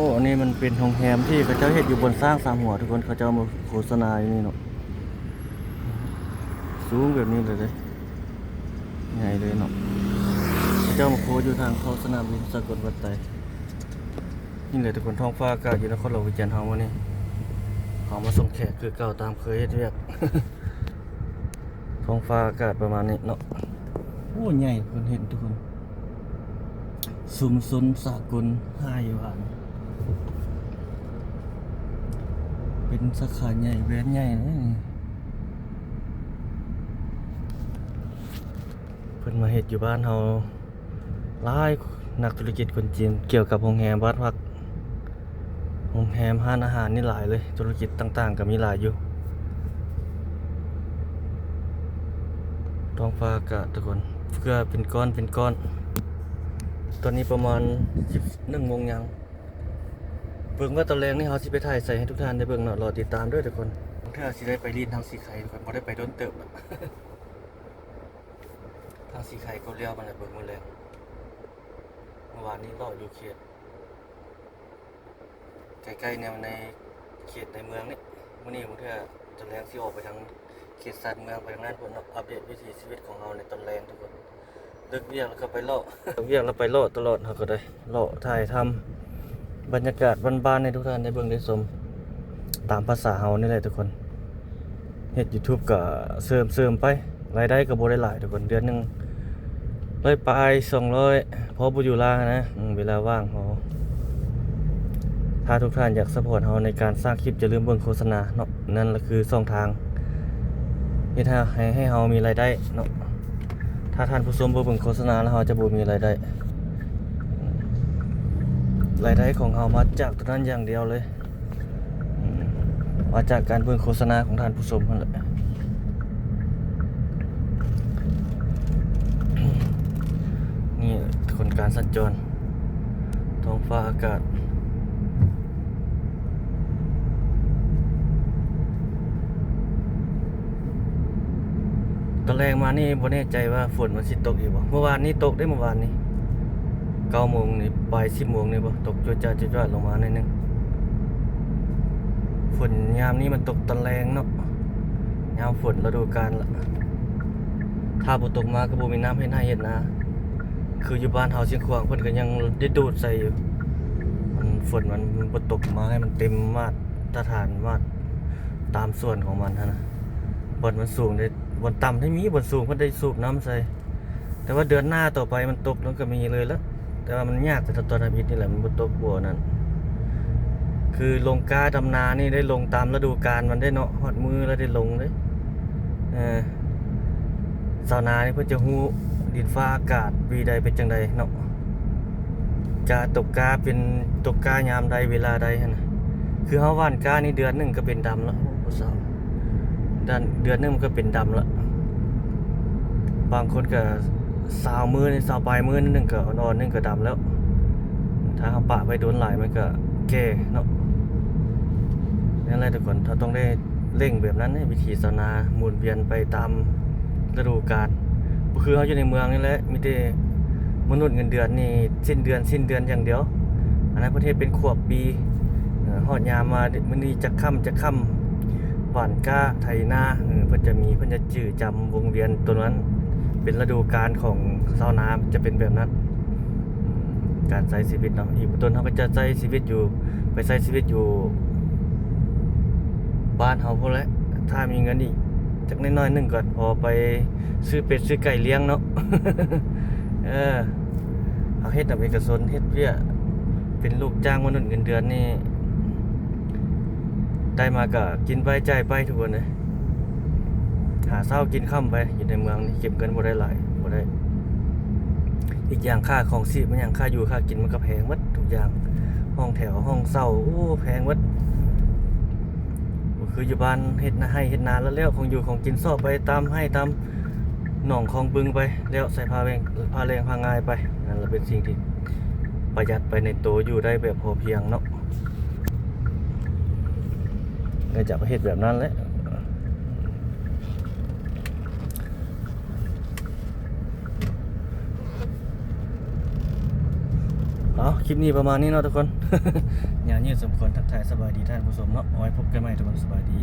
ໂອ້ ອັນນີ້ມັນເປັນໂຮງແຮມທີ່ເຂົາເຈົ້າເຮັດຢູ່ບ່ອນຊ້າງສາມຫົວ ທຸກຄົນ. ເຂົາເຈົ້າມາໂຄສະນາຢູ່ນີ້ເນາະ. ສູງແບບນີ້ເລີຍເດ້ ໃຫຍ່ເລີຍເນາະ. ເຂົາເຈົ້າມາໂຄຢູ່ທາງເຂົ້າສະໜາມບິນສາກົນວັດໄຕ. ນີ້ແຫຼະທຸກຄົນ ທ້ອງຟ້າອາກາດຢູ່ນະຄອນຫຼວງວຽງຈັນເຮົາມື້ນີ້ ເຮົາມາສົ່ງແຂກຄືເກົ່າ ຕາມເຄີຍເຮັດວຽກ. ທ້ອງຟ້າອາກາດປະມານນີ້ເນາະ. ໂອ້ ໃຫຍ່ ເພິ່ນເຫັນທຸກຄົນ ຊຸມຊົນສາກົນຫ້າຢູ່ຫວານ ເປັນສາຂາໃຫຍ່ ແບຣນໃຫຍ່ເລີຍ. ເພິ່ນມາເຮັດຢູ່ບ້ານເຮົາຫຼາຍ ນັກທຸລະກິດຄົນຈີນ ກ່ຽວກັບໂຮງແຮມ ບ້ານພັກ ໂຮງແຮມ ຮ້ານອາຫານນີ້ຫຼາຍເລີຍ. ທຸລະກິດຕ່າງໆກໍມີຫຼາຍຢູ່. ທ້ອງຟ້າອາກາດທຸກຄົນ ເກືອເປັນກ້ອນເປັນກ້ອນ. ຕອນນີ້ປະມານສິບເອັດໂມງຍັງ. ເບິ່ງວ່າຕອນແລງນີ້ເຮົາຊິໄປຖ່າຍໃສໃຫ້ທຸກທ່ານໄດ້ເບິ່ງເນາະ. ລໍຕິດຕາມເດີ້ທຸກຄົນ. ບາງເທື່ອຊິໄດ້ໄປຫຼິ້ນທາງສີໄຄທຸກຄົນ ບໍ່ໄດ້ໄປດົນເຕີບແລ້ວ. ທາງສີໄຄກໍແລ້ວມາແລ້ວ ເບິ່ງມື້ແລງ. ເມື່ອວານນີ້ເລາະຢູ່ເຂດ ໃກ້ໆແນວໃນເຂດໃນເມືອງນີ້. ມື້ນີ້ບາງເທື່ອຕອນແລງຊິອອກໄປທາງເຂດຊານເມືອງ ໄປທາງນັ້ນພຸ້ນເນາະ. ອັບເດດວິຖີຊີວິດຂອງເຮົາໃນຕອນແລງທຸກຄົນ. ເລີກວຽກແລ້ວກໍໄປເລາະ ເລີກວຽກແລ້ວໄປເລາະຕະຫຼອດ. ເຮົາກໍໄດ້ເລາະຖ່າຍທຳບັນຍາກາດບ້ານໆໃຫ້ທຸກທ່ານໄດ້ເບິ່ງໄດ້ຊົມ ຕາມພາສາເຮົານີ້ແຫຼະທຸກຄົນ. ເຮັດ YouTube ກໍເສີມໆໄປ ລາຍໄດ້ກໍບໍ່ໄດ້ຫຼາຍທຸກຄົນ ເດືອນໜຶ່ງຮ້ອຍປາຍ ສອງຮ້ອຍ ພໍບໍ່ຢູ່ລານະ. ອືມ ເວລາວ່າງເຮົາ ຖ້າທຸກທ່ານຢາກຊັບພອດເຮົາໃນການສ້າງຄລິບ ຢ່າລືມເບິ່ງໂຄສະນາເນາະ. ນັ້ນລະຄືຊ່ອງທາງເຮັດໃຫ້ ໃຫ້ ໃຫ້ເຮົາມີລາຍໄດ້ເນາະ. ຖ້າທ່ານຜູ້ຊົມບໍ່ເບິ່ງໂຄສະນາແລ້ວ ເຮົາຈະບໍ່ມີລາຍໄດ້. ລາຍໄດ້ຂອງເຮົາມາຈາກຕົວນັ້ນຢ່າງດຽວເລີຍ. ອືມ ມາຈາກການເບິ່ງໂຄສະນາຂອງທ່ານຜູ້ຊົມຫັ້ນແຫຼະ. ນີ້ຄົນການສັນຈອນ ທ້ອງຟ້າອາກາດ. ຕອນແລງມານີ້ບໍ່ແນ່ໃຈວ່າຝົນມັນຊິຕົກອີກບໍ່. ເມື່ອວານນີ້ຕົກເດ້ ເມື່ອວານນີ້ ເກົ້າໂມງນີ້ ປາຍສິບໂມງນີ້ບໍ່ ຕົກຈວດຈາດ ຈວດຈາດລົງມາໜ້ອຍໜຶ່ງ. ຝົນຍາມນີ້ມັນຕົກຕອນແລງເນາະ ຍາມຝົນລະດູການລະ. ຖ້າບໍ່ຕົກມາກໍບໍ່ມີນ້ຳເຮັດໄຮ່ເຮັດນາ. ຄືຢູ່ບ້ານເຮົາຊຽງຂວາງ ເພິ່ນກໍຍັງໄດ້ດູດໃສ່ຢູ່. ມັນ ຝົນມັນ ມັນບໍ່ຕົກມາໃຫ້ມັນເຕັມມາດຕະຖານ ມາດຕາມສ່ວນຂອງມັນຫັ້ນນະ. ບ່ອນມັນສູງໄດ້ ບ່ອນຕ່ຳໄດ້ມີ ບ່ອນສູງເພິ່ນໄດ້ສູບນ້ຳໃສ່. ແຕ່ວ່າເດືອນໜ້າຕໍ່ໄປມັນຕົກ ມັນກໍມີເລີຍລະ. ແຕ່ວ່າມັນຍາກແຕ່ຕອນທຳອິດນີ້ແຫຼະ ມັນບໍ່ຕົກບໍ່ນັ້ນ. ຄືລົງກ້າດຳນານີ້ໄດ້ລົງຕາມລະດູການມັນເດ້ເນາະ ຮອດມື້ລະໄດ້ລົງເດ້. ເອີ ຊາວນານີ້ເພິ່ນຈະຮູ້ດິນຟ້າອາກາດປີໃດເປັນຈັ່ງໃດເນາະ ກະຕົກກ້າເປັນ ຕົກກ້າຍາມໃດເວລາໃດຫັ້ນນະ. ຄືເຮົາຫວ່ານກ້ານີ້ເດືອນໜຶ່ງກໍເປັນດຳລະ ໂອ້ ບໍ່ເຊົາ ເດືອນ ເດືອນໜຶ່ງມັນກໍເປັນດຳລະ. ບາງຄົນກໍຊາວມື້ ຊາວປາຍມື້ໜຶ່ງກໍອ່ອນໆໜຶ່ງກໍດຳແລ້ວ. ຖ້າເຮົາປະໄວ້ດົນຫຼາຍມັນກໍແກ່ເນາະ. ນັ້ນແຫຼະທຸກຄົນ ເຮົາຕ້ອງໄດ້ ເລັ່ງແບບນັ້ນເດ້ ວິຖີຊາວນາໝູນວຽນໄປຕາມລະດູການ. ບໍ່ຄືເຮົາຢູ່ໃນເມືອງນີ້ແຫຼະ ມີແຕ່ມະນຸດເງິນເດືອນນີ້ ສິ້ນເດືອນ ສິ້ນເດືອນຢ່າງດຽວ. ອັນນັ້ນເພິ່ນເຮັດເປັນຂວບປີ ເອີ ຮອດຍາມມາມື້ນີ້ຈັກຄ່ຳ ຈັກຄ່ຳ ຫວ່ານກ້າ ໄຖນາ ເອີ ເພິ່ນຈະມີ ເພິ່ນຈະຈື່ຈຳວົງວຽນໂຕນັ້ນ ເປັນລະດູການຂອງຊາວນາ ຈະເປັນແບບນັ້ນ. ການໃຊ້ຊີວິດເນາະ ອີກບໍ່ດົນເຮົາກໍຈະໃຊ້ຊີວິດຢູ່ ໄປໃຊ້ຊີວິດຢູ່ບ້ານເຮົາພຸ້ນແຫຼະ. ຖ້າມີເງິນອີກຈັກໜ້ອຍໜຶ່ງກໍພໍໄປຊື້ເປັດຊື້ໄກ່ລ້ຽງເນາະ. ເອີ ເຮົາເຮັດນຳເອກະຊົນ ເຮັດວຽກເປັນລູກຈ້າງມະນຸດເງິນເດືອນນີ້ ໄດ້ມາກໍກິນໄປຈ່າຍໄປທຸກຄົນເອີຍ. ຫາເຊົ້າກິນຄ່ຳໄປ ຢູ່ໃນເມືອງນີ້ເກັບເງິນບໍ່ໄດ້ຫຼາຍ ບໍ່ໄດ້. ອີກຢ່າງຄ່າຄອງຊີບ ມັນຫຍັງ ຄ່າຢູ່ຄ່າກິນມັນກໍແພງໝົດທຸກຢ່າງ ຫ້ອງແຖວ ຫ້ອງເຊົ່າ ໂອ້ ແພງໝົດ. ບໍ່ຄືຢູ່ບ້ານ ເຮັດນາໄຮ່ເຮັດນາແລ້ວໆ ຂອງຢູ່ຂອງກິນ ຊອກໄປຕາມໄຮ່ຕາມໜອງຄອງບຶງໄປ ແລ້ວໃສ່ພາແວ່ງ ພາແລງພາງ່າຍໄປ. ນັ້ນລະເປັນສິ່ງທີ່ປະຢັດໄປໃນໂຕ ຢູ່ໄດ້ແບບພໍພຽງເນາະ. ກໍຈະເຮັດແບບນັ້ນແຫຼະ. ໄປ ເອົາ ຄລິບນີ້ປະມານນີ້ເນາະທຸກຄົນ ຍາວຍືດສົມຄວນ ທັກທາຍສະບາຍດີທ່ານຜູ້ຊົມເນາະ ເອົາໄວ້ພົບກັນໃໝ່ທຸກຄົນ ສະບາຍດີ.